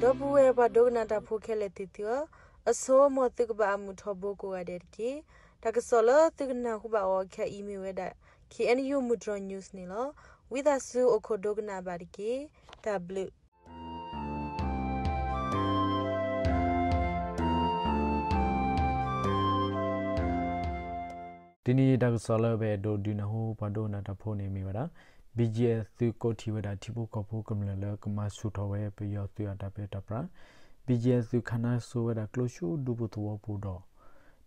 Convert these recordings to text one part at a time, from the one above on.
ဒီပုၢ်ဝဲၢ်ပှၤဒိကနၣ်တၢ်ဖိခဲလၢာ်သ့ၣ်သုဧၢ, အဆိ မ်သုကဘၣ်အမုာ်ထီဘိကိးဂၤဒဲးတက့ၢ်. တၢ်ကစီၣ်လၢသုကနၢ်ဟူဘၣ်အီၤခဲအံၤမ့ၢ်ဝဲဒၣ် K N U မုၢ်တြီၤ news န့ၣ်လီၤ. ဝံသးစူၤအိၣ်ခိးဒိကနၣ်ဘၣ်တက့ၢ်. တၢ်ဘျုး တနံၤအံၤတၢ်ကစီၣ်လၢပအဲၣ်ဒိးဒုးနၢ်ဟူပှၤဒိကနၣ်တၢ်ဖိန့ၣ်မ့ၢ်ဝဲဒၣ် B G F သုးကိးထီၣ်ဝဲဒၣ်ထံဖိကီၢ်ဖိကမျၢၢ်လၢကမၤဆူၣ်ထီၣ်ဝဲပယီၤသုးအတၢ်ပၢတၢ်ပြး, B G F သုးခါနါစိဝဲဒၣ်ကျိဆူဒူဖိသဝီပူၤဒီး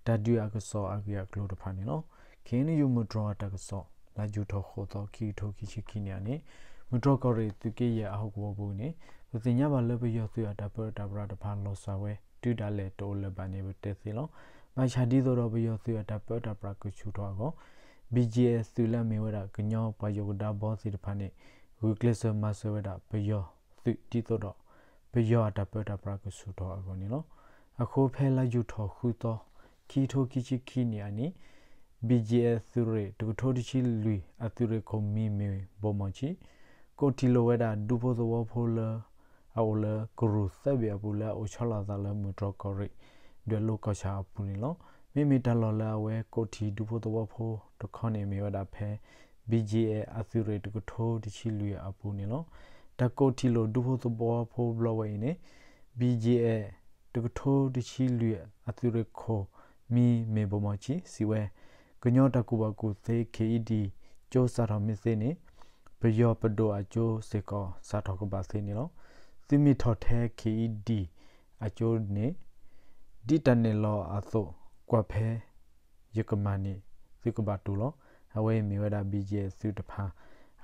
တၢ်ဒုးအကစီၣ်အဂ့ၢ်အကျိၤတဖၣ်န့ၣ်လီၤ. K N U မုၢ်တြီၤအတၢ်ကစီၣ် လါယူၤထီၣ်ဃိးသီ ခံကထိခံဆံခံနံၣ်အနံၤ, မုၢ်တြီၤကီၢ်ရ့ၣ်သုးက့ယဲၢ်အဟီၣ်ကဝီၤပူၤန့ၣ် ပသ့ၣ်ညါဘၣ်လၢပယီၤသုးအတၢ်ပၢတၢ်ပြးတဖၣ်လီၤစၢ်ဝဲ တုၤဒၣ်လဲာ်တအိၣ်လၢၤဘၣ်န့ၣ် ပတဲသ့လီၤ. ဘၣ်ဆၣ်ဒ်သိးဒီးပယီၤသုးအတၢ်ပၢတၢ်ပြးကဆူၣ်ထီၣ်အဂီၢ် B G F သုးလၢအမ့ၢ်ဝဲဒၣ်ကညီပှၤယိၤကဒါဘီသ့ၣ်တဖၣ်န့ၣ် ဂုာ်ကျဲးစၢးမၤစၢၤဝဲဒၣ်ပယီၤသုးဒ်သိးဒီး ပယီၤအတၢ်ပၢတၢ်ပြးကဆူၣ်ထီၣ်အဂီၢ်န့ၣ်လီၤ. အဃိဖဲလါယူၤထီၣ်ဃုသီ ခံကထိခံဆံခံနံၣ်အနံၤ B G F သုးရ့ၣ်တကထိတဆံလွံၢ် အသုးရ့ၣ်ခိၣ်မံၤမ့ၢ်ဘိၣ်မီၣ်ဆံး ကိးထံၣ်လိာ်ဝဲဒၣ်ဒူဖိသဝီဖိလၢ အအိၣ်လၢကရူၢ်သၢဘ့ၣ်အပူၤလၢအအိၣ်ဆီလီၤအသးလၢမုၢ်တြီၤကီၢ်ရ့ၣ် ဒွဲၣ်လိၤကီၢ်ဆၣ်အပူၤန့ၣ်လီၤ. မ့မ့ၢ်တၢ်လီၢ်လၢအဝဲကိးထံၣ်ဒူဖိသဝီဖိတခီန့ၣ်မ့ၢ်ဝဲဒၣ်ဖဲ B G F အသုးရ့ၣ်တကထိတဆံလွံၢ်အပူၤန့ၣ်လီၤ. တၢ်ကိးထံၣ်လိာ်ဒူဖိသဝီဖိဘျီဝဲအံၤန့ၣ် B G F တကထိတဆံလွံၢ်အသုးရ့ၣ်ခိၣ်မံၤမ့ၢ်ဘိၣ်မီၣ်ဆံးစံးဝဲ ကညီတၢ်ကူၣ်ဘၣ်ကူၣ်သ့ K E D ကၠိစးထီၣ်မ့ၢ်သ့န့ၣ် ပယီၤပဒိၣ်အကၠိစ့ၢ်ကီးစးထီၣ်ကဘၣ်သ့န့ၣ်လီၤ. သုမ့ၢ်ထီၣ်ထဲ K E D အကၠိန့ၣ် ဒ်တၢ်နဲၣ်လီၤအသိး ကွၢ်ဖဲယကမၤန့ၣ် သုကဘၣ်တူၢ်လီၤ. အဝဲအံၤမ့ၢ်ဝဲဒၣ် B G F သုးတဖၣ်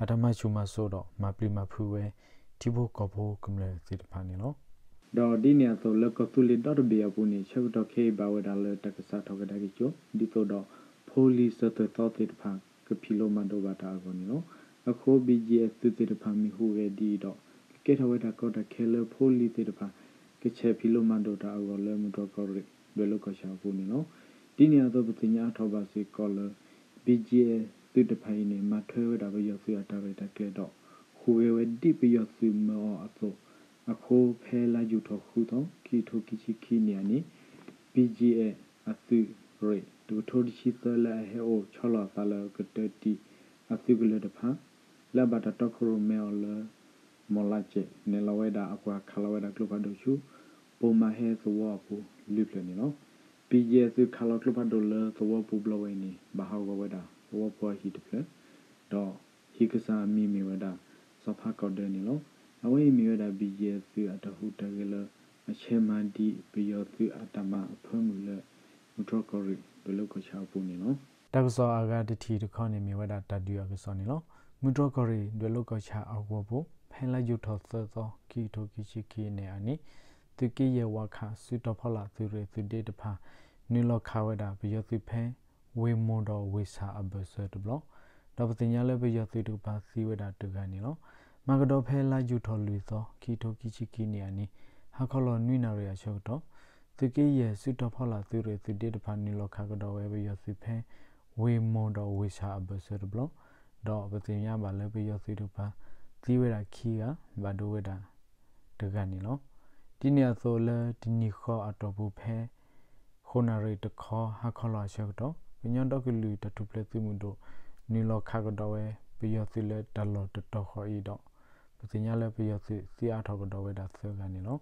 အတၢ်မၤဆူၣ်မၤစိးဒီးမၤပျံၤမၤဖုးဝဲ ထံဖိကီၢ်ဖိကမျၢၢ်သ့ၣ်တဖၣ်န့ၣ်လီၤ. ဒီးဒ်န့ၣ်အသိးလၢကီၢ်သူလ့ၤဒီတဘ့ၣ်အပူၤန့ၣ် ဆၢကတီၢ်ခဲအံၤဘၣ်ဝဲဒၣ်လၢတၢ်ကစးထီၣ်ကဒါက့ၤကၠိ ဒ်သိးဒီး ဖိလံၤစၢၤသွဲၣ်သီသ့ၣ်တဖၣ် ကဖံးလိမၤဒိးဘၣ်တၢ်အဂီၢ်န့ၣ်လီၤ. အဃိ B G F သုးသ့ၣ်တဖၣ်မ့ၢ်ဟူးဂဲၤဒ်အံၤဒီး ကကဲထီၣ်ဝဲဒၣ်ကီတၢ်ခဲလၢဖိလံၤသ့ၣ်တဖၣ် ကဆဲးဖံးလိမၤဒိးတၢ်အဂီၢ်လၢမုၢ်တြီၤကီၢ်ရ့ၣ် ဒွဲၣ်လိၤကီၢ်ဆၣ်အပူၤန့ၣ်လီၤ. ဒ်န့ၣ်အသိးပသ့ၣ်ညါအါထီၣ်ဘၣ်စ့ၢ်ကီးလၢ B G F သုးတဖၣ်အံၤန့ၣ် မၤထွဲဝဲဒၣ်ပယီၤသုးအတၢ်ရဲၣ်တၢ်ကျဲၤဒီး ဟူးဂဲၤဝဲဒ်ပယီၤသုးမၢအီၤအသိး အဃိဖဲလါယူၤထီၣ်ဃုသီ ခံကထိခံဆံခံနံၣ်အနံၤ B G F အသုးရ့ၣ် တကထိတဆံသၢလၢအဟဲအိၣ်ဆီလီၤအသးလၢကတၢၢ်တံၢ် အသုးကလၢၤတဖၣ် လၢအဘၣ်တၢ်တီခိၣ်ရိၣ်မဲအီၤလၢ မီၣ်လးစဲး နဲၣ်လီၤဝဲဒၣ်အကွၢ်ခးလီၤဝဲဒၣ်ကျိဖးဒိၣ်ဆူ ပိာ်မၤဟဲသဝီအပူၤလွံၢ်ဖျၢၣ်န့ၣ်လီၤ. B G F သုးခးလီၤကျိဖးဒိၣ်လၢသဝီပူၤဘျီဝဲအံၤန့ၣ် ဘၣ်ဟးဂီၤဝဲဒၣ်သဝီဖိအဟံၣ်တဖျၢၣ် ဒီးဟံၣ်ကစၢ်အမံၤမ့ၢ်ဝဲဒၣ် စီၤဖါကီၢ်ဒၢန့ၣ်လီၤ. အဝဲအံၤမ့ၢ်ဝဲဒၣ် B G F သုးအတၢ်ဟူးတၢ်ဂဲၤလၢ အဆဲးမၤဒံးပယီၤသုးအတၢ်မၤအဖၢမုၢ်လၢ မုၢ်တြီၤကီၢ်ရ့ၣ် ဒွဲၣ်လိၤကီၢ်ဆၣ်အပူၤန့ၣ်လီၤ. တၢ်ကစီၣ်အဂၤတထံၣ်တခီန့ၣ်မ့ၢ်ဝဲဒၣ်တၢ်ဒုးအကစီၣ်န့ၣ်လီၤ. မုၢ်တြီၤကီၢ်ရ့ၣ် ဒွဲၣ်လိၤကီၢ်ဆၣ်အဂီၢ်ပူၤ ဖဲလါယူၤထီၣ်သၢသီ ခံကထိခံဆံခံနံၣ်အနံၤ သုးက့ယဲၢ်ဝးခး စုတီၤဖီလာ်သုးရ့ၣ်သုးဒ့တဖၣ် နုာ်လီၤခးဝဲဒၣ်ပယီၤသုးဖဲ ဝ့ၢ်မိၢ်ဒီးဝ့ၢ်ဆၣ်အဘၢၣ်စၢၤတဘျီ ဒီးပသ့ၣ်ညါလၢပယီၤသုးတကပၤသံဝဲဒၣ်တဂၤန့ၣ်လီၤ. မၤကဒီးဖဲလါယူၤထီၣ်လွံၢ်သီ ခံကထိခံဆံခံနံၣ်အနံၤ ဟါခီလီၤနွံနၣ်ရံၣ်အဆၢကတီၢ် သုးက့ယဲၢ်စုတီၤဖီလာ်သုးရ့ၣ်သုးဒ့တဖၣ် နုာ်လီၤခးကဒီးဝဲပယီၤသုးဖဲ ဝ့ၢ်မိၢ်ဒီးဝ့ၢ်ဆၣ်အဘၢၣ်စၢၤတဘျီ ဒီးပသ့ၣ်ညါဘၣ်လၢပယီၤသုးတကပၤ သံဝဲဒၣ်ခံဂၤ ဘၣ်ဒိဝဲဒၣ်တဂၤန့ၣ်လီၤ. ဒ်န့ၣ်အသိးလၢတနံၤဃီအတီၢ်ပူၤဖဲ ဃိးနၣ်ရံၣ်တခီဟါခီလီၤအဆၢကတီၢ် ကညီဒီကလုာ်တၢ်ထူၣ်ဖျဲးသုးမုၢ်ဒိၣ် နုာ်လီၤခးကဒီးဝဲပယီၤသုးလၢတၢ်လီၢ်တတီၤဃီအံၤဒီး ပသ့ၣ်ညါလၢပယီၤသုးသံအါထီၣ်ကဒီးဝဲဒၣ်သၢဂၤန့ၣ်လီၤ.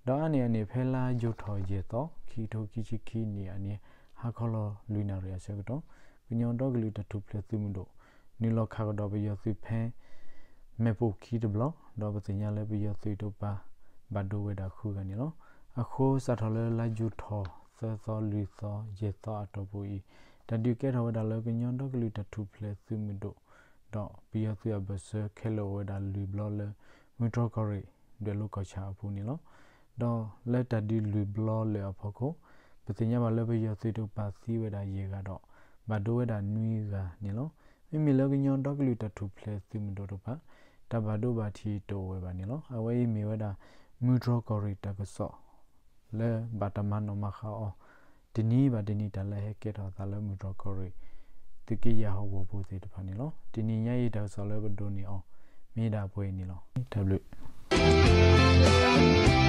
ဒီးအါန့ၢ်အန့ၣ် ဖဲလါယူၤထီၣ်ယဲၢ်သီ ခံကထိခံဆံခံနံၣ်အနံၤ ဟါခီလီၤလွံၢ်နၣ်ရံၣ်အဆၢကတီၢ် ကညီဒီကလုာ်တၢ်ထူၣ်ဖျဲးသုးမုၢ်ဒိၣ် နုာ်လီၤခးကဒီးပယီၤသုးဖဲ မဲာ်ပိၢ်ခံတဘျီ ဒီးပသ့ၣ်ညါလၢပယီၤသုးတကပၤ ဘၣ်ဒိဝဲဒၣ်ဃုဂၤန့ၣ်လီၤ. အဃိစးထီၣ်လၢလါယူၤထီၣ်သၢသီ လွံၢ်သီ ယဲၢ်သီအတီၢ်ပူၤအံၤ တၢ်ဒုးကဲထီၣ်ဝဲဒၣ်လၢကညီဒီကလုာ်တၢ်ထူၣ်ဖျဲးသုးမုၢ်ဒိၣ် ဒီးပယီၤသုးအဘၢၣ်စၢၤခဲလၢာ်အိၣ်ဝဲဒၣ်လွံၢ်ဘျီလၢ မုၢ်တြီၤကီၢ်ရ့ၣ် ဒွဲၣ်လိၤကီၢ်ဆၣ်အပူၤန့ၣ်လီၤ. ဒီးလၢတၢ်ဒုးလွံၢ်ဘျီလၢအဖီခိၣ် ပသ့ၣ်ညါဘၣ်လၢပယီၤသုးတကပၤသံဝဲဒၣ်ယဲၢ်ဂၤဒီး ဘၣ်ဒိဝဲဒၣ်နွံဂၤန့ၣ်လီၤ. မ့မ့ၢ်လၢကညီဒီကလုာ်တၢ်ထူၣ်ဖျဲးသုးမုၢ်ဒိၣ်တကပၤ တၢ်ဘၣ်ဒိဘၣ်ထံးတအိၣ်ဝဲဘၣ်န့ၣ်လီၤ. အဝဲအံၤမ့ၢ်ဝဲဒၣ် မုၢ်တြီၤကီၢ်ရ့ၣ်တၢ်ကစီၣ် လၢဘၣ်တၢ်မၤနီၣ်မၤဃါအီၤ တနံၤဘၣ်တနံၤတၢ်လၢဟဲကဲထီၣ်အသးလၢမုၢ်တြီၤကီၢ်ရ့ၣ် သုးက့ယဲၢ်ဟီၣ်ကဝီၤပူၤသ့ၣ်တဖၣ်န့ၣ်လီၤ. တနံၤညါအံၤတၢ်ကစီၣ်လၢပဒိးန့ၢ်အီၤ မ့ၢ်ဒၣ်ပှဲၤအံၤန့ၣ်လီၤ. တၢ်ဘျုး